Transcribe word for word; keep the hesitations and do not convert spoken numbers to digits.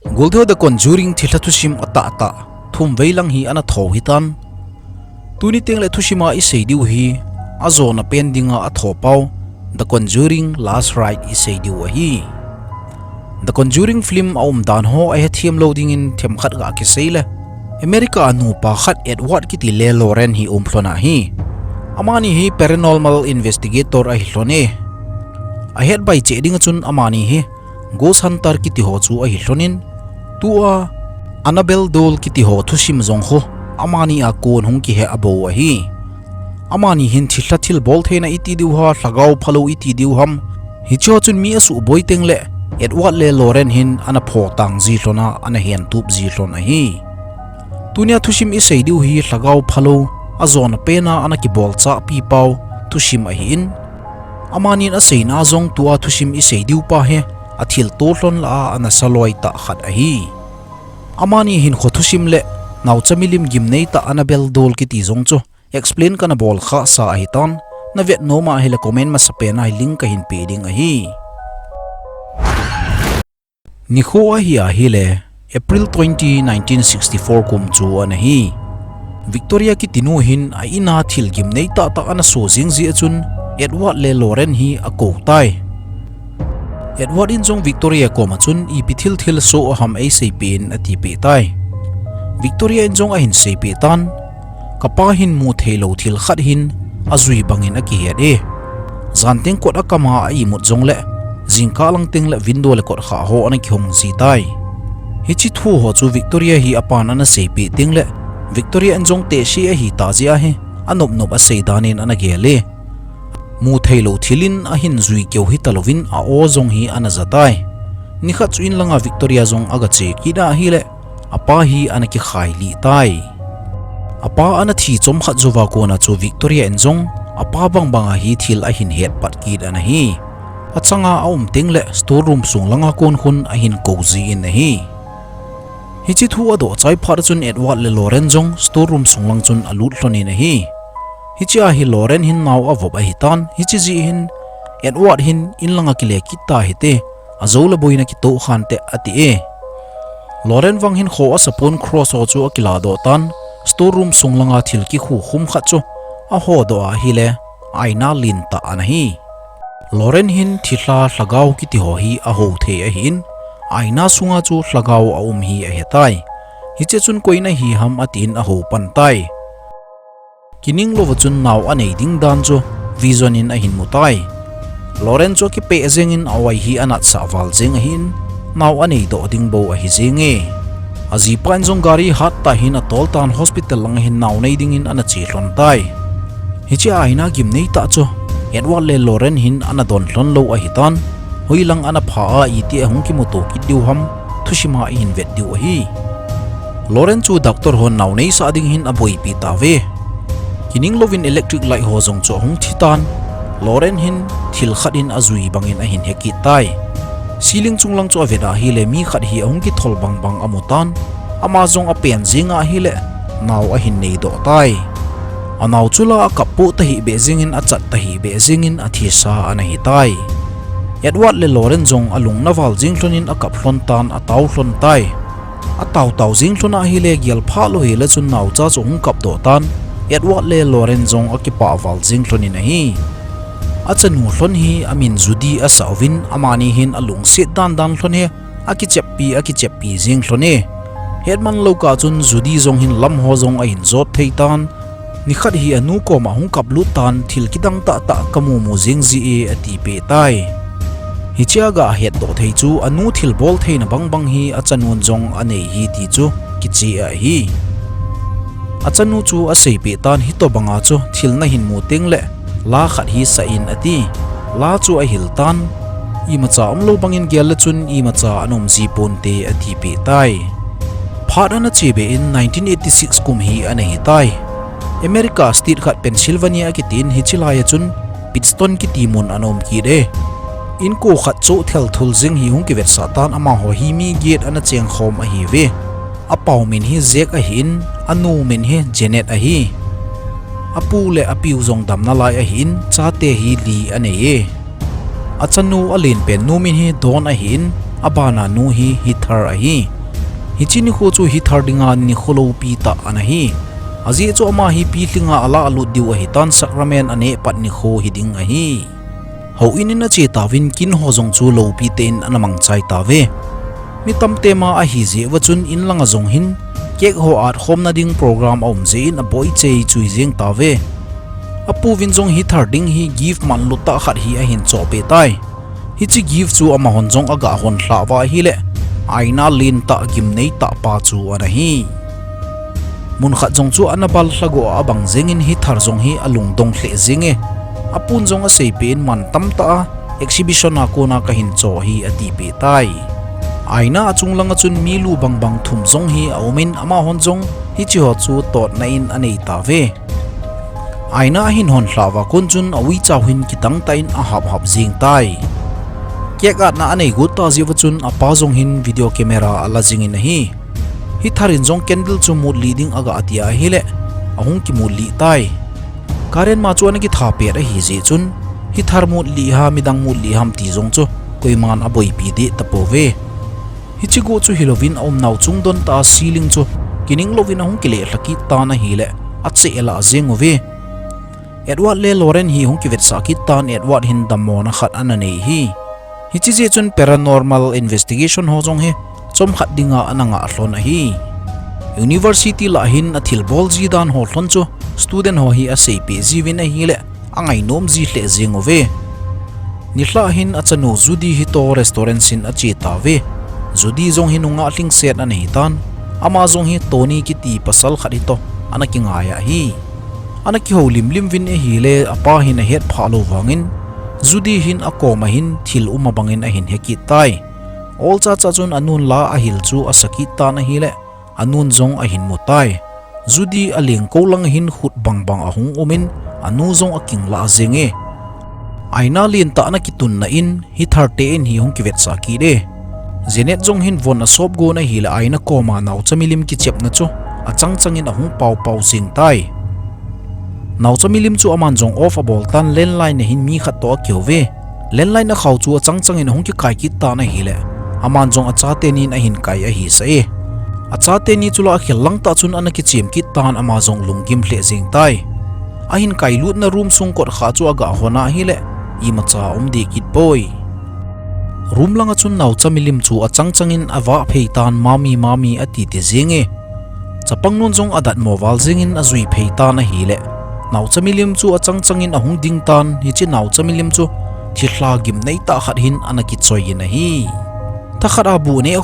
Goltho The Conjuring thilha thusim atahtah thum vei lang hi ana tho hitan. Tuni tengle thusim a isei diu hi ajona pen dinga atho pau The Conjuring Last Ride isei diu ahi. The Conjuring film a umdan ho ahethem lou dingin themkhat ga kisei le, America a nupa khat Edward kiti le Lauren hi umlhon ahi. Amani hi paranormal investigator ahi lhon e. Ahet bai cheh ding achun amani hi Ghost Hunter kiti ho chu ahi lhonin, tua Annabelle doll kiti ho thusim jong ho amani a kon hung kihe abou ahi. Amani hin thilha thilbol theina iti diu ham, lhagao phalou iti diu ham, hiche ho chun mi asuhboi tengle Edward le Lauren hin ana pho tang ji lhon a, ana hentup ji lhon ahi. Tunia thusim isei diu hi lhagao phalou, ajona pen a ana kibol chahpi pau thusim ahin, amanin aseina jong tua thusim isei diu pa hi athilto lhon lah a ana saloi tah khat ahi. Amani hinkho thusim le naocha milim gimnei tah Annabelle doll kiti jong chu explain kana bol khah sa ahitan, navet nom ahile comment masapen a hi link kahin pe ding ahi. Nikho ahi ahile, April twenty, nineteen sixty-four kum chu ana hi. Victoria kiti nu hin a in a thil gimnei tahtah ana so jing jeh achun Edward le Lauren hi akou tai. Edward in jong Victoria koma chun ipi thil thilsoh ham eiseipeh in atipeh tai. Victoria in jong ahin seipeh tan, kapa hin mutheilou thil khat hin ajui bangin akihet e. Jan teng kot akam a a-imut jongle, jingkah lang tengle window le kot khah ho ana kihong ji tai. Hiche thu ho chu Victoria hi apan ana seipeh tengle, Victoria in jong tehse ahitah jeh ahi, anop nop asei danin ana gel e. Mutheilou thil in ahin jui keu hitalouvin a-o jong hi ana ja tai. Nikhat chu in langa Victoria jong aga che kit ahile, apa hi ana kikhailih tai. Apa ana thi chomkhat jouva kona chu Victoria in jong apa bangbanga hi thil ahin hetpat kit ana hi. Achanga aum tengle store room sung langa kon khun ahin kou jin ahi. Hiche thu adoh chai phat achun Edward le Lauren jong store room sung lang chun alut lhonin ahi. Hichea hi Lauren hin nao avop ahitan, hiche jeh hin Edward hin in langa kile kit tahite, ajou le boina kitoh khante ati e. Lauren vang hin kho asapon cross ho chu akiladoh tan, store room sung langa thil kikhukhum khat chu ahodoh ahile, aina lentah ana hi. Lauren hin thilha lhagao kiti ho hi ahou thei ahin, aina sunga chu lhagao aum hi ahetai. Hiche chun koi ana hi ham atin ahou pan tai. Kining louva chun nao anei ding dan chu vision in ahin mu tai. Lauren chu akipeh jengin a-oi hi anatsah val jeng ahin, nao aneidoh ding bou ahi jenge. Ajipa in jong gari hattah hin atol tan hospital langa hin nao nei dingin ana che lhon tai. Hichea aina gimnei tah chu Edward le Lauren hin ana don lhon lou ahitan, hoilang ana pha a iti ahung kimuto kit diu ham, thusima ihin vet diu ahi. Lauren chu doctor hon nao neisah ding hin aboipi tauve. Kining louvin electric light ho jong chu ahung thi tan, Lauren hin thil khat in ajui bangin ahin he kit tai. Ceiling chung lang chu avet ahile mi khat hi ahung kithol bangbang amu tan, ama jong apen jeng ahile nao ahin neidoh tai. Anao chu la akap poh tahih beh jengin, achat tahih beh jengin athisa ana hitai. Edward le Lauren jong alung ana val jeng lhonin akap lhon tan, atao lhon tai. Atao tao jeng lhon ahile gelphah lou hile chun naocha chu ahung kapdoh tan, Edward le Lauren jong akipah val jeng lhonin ahi. Achanu lhon hi amin Judy asah uvin, amani hin alungset dan dan lhon hi akicheppi, akicheppi jeng lhon e. Hetman lou kah chun Judy jong hin lam ho jong ahin jot thei tan, nikhat hi anu koma hung kaplut tan, thil kidang tahtah kamu mu jeng ji e atipeh tai. Hichea ga hetdoh thei chu anu thilbol theina bangbang hi achanun jong anei hi ti chu kiche ahi. Achanu chu aseipeh tan, hitobanga chu thil nahin mu tengle la khat hi sah in ati. La chu ahil tan, imacha umlou bangin gel le chun imacha ana um ji ponte atipeh tai. Phat ana chebeh in nineteen eighty six kum hi ana hitai. America state khat Pennsylvania akitin hiche laiya chun Pittston kiti mun ana um kit e. Inko khat chu thelthul jeng hi hung kivetsah tan, amaho hi mi get ana chengkhom ahiuve. Apau min hi Jack ahin, anu min hi Janet ahi. Apu le apiu jong damnalai ahin, chate hi li anei e. Achanu alenpen nu min hi Dawn ahin, Abana nu hi Hithar ahi. Hiche nikho chu Hithar dinga nikho loupi tah ana hi. Ajeh chu ama hi pilhinga alah lut diu ahitan, sacrament aneh pat nikho hiding ahi. Houin in ache tauvin kin ho jong chu loupi tah in ana mangchai tauve. Mi tamtema ahi jeh uva chun in langa jong hin cake ho atkhomna ding program aum jeh in aboi chei chui jeng tauve. Apuin jong Hithar ding hi gift manlu tah khat hi ahin chohpeh tai. Hiche gift chu amahon jong aga honlhah uva ahileh, aina lentah gimneitah pa chu ana hi. Mun khat jong chu ana bal lhagoh a abang jengin Hithar jong hi alungdong lheh jenge. Apun jong aseipeh in, man tamtah a exhibition a kona kahin choh ahi, atipeh tai. Aina achung langa chun mi lu bangbang thum jong hi aumin, amahon jong hiche ho chu totna in anei tauve. Aina ahin honlhah uva kon chun auichau hin kitangtah in ahap hap jeng tai. Cake atna anei got tah jeh uva chun apa jong hin video camera ala jingin ahi. Hithar in jong candle chu mutlih ding aga tia ahileh, ahung kimutlih tai. Karen ma chu ana kitha pet ahi jeh chun, Hithar mutlih ham, midang mutlih ham ti jong chu koiman aboipi deh tapouve. Hiche go chu hilouvin aumnau chung don tah a ceiling chu kining louvin ahung kileh lha kit tan ahileh, acheh lah jeng uve. Edward le Lauren hi hung kivetsah kit tan, Edward hin dammona khat ana nei hi. Hiche jeh chun paranormal investigation ho jong hi chomkhat dinga ana ngah lhon ahi. University lah hin athilbol ji dan ho lhon chu student ho hi aseipeh jiuvin ahileh, angainom ji lheh jeng uve. Nilhah hin achanu Judy hi toh restaurant in ache tauve. Judy jong hi nungah lhingset ana hitan, ama jong hi Tony kiti pasal khat hi toh ana kingai ahi. Ana kihoulim lim uvin ahileh, apa hin ahetphah lou vangin, Judy hin akoma hin thil um abangin ahin he kit tai. Olcha cha chun anun la ahil chu asa kit tan ahileh, anun jong ahin mu tai. Judy alengkou langa hin khut bangbang ahung umin, anu jong akinglah jenge. Aina lentah ana kitunna in, Hithar te in hi hung kivetsah kit e. Janet jong hin von asop gon ahileh, aina koma naocha milim kichepna chu achang changin ahung paopao jeng tai. Naocha milim chu aman jong off abol tan, landline a hin mi khat toh akihouve. Landline akhao chu achang changin ahung kikai kit tan ahileh, aman jong achate nin ahin kai ahisah e. Achate ni chu la akhel lang tah chun ana kichem kit tan, ama jong lunggim lheh jeng tai. Ahin kailutna room sung kot kha chu aga hon ahileh, imacha aum deh kit poi. Room langa chun naocha milim chu achang changin avah phei tan, "Mami, mami," ati ti jenge. Chapang nun jong adatmo val jengin ajui phei tan ahileh, naocha milim chu achang changin ahung ding tan, hiche naocha milim chu thilha gimneitah khat hin ana kichoi in ahi. Thakhat a bu neh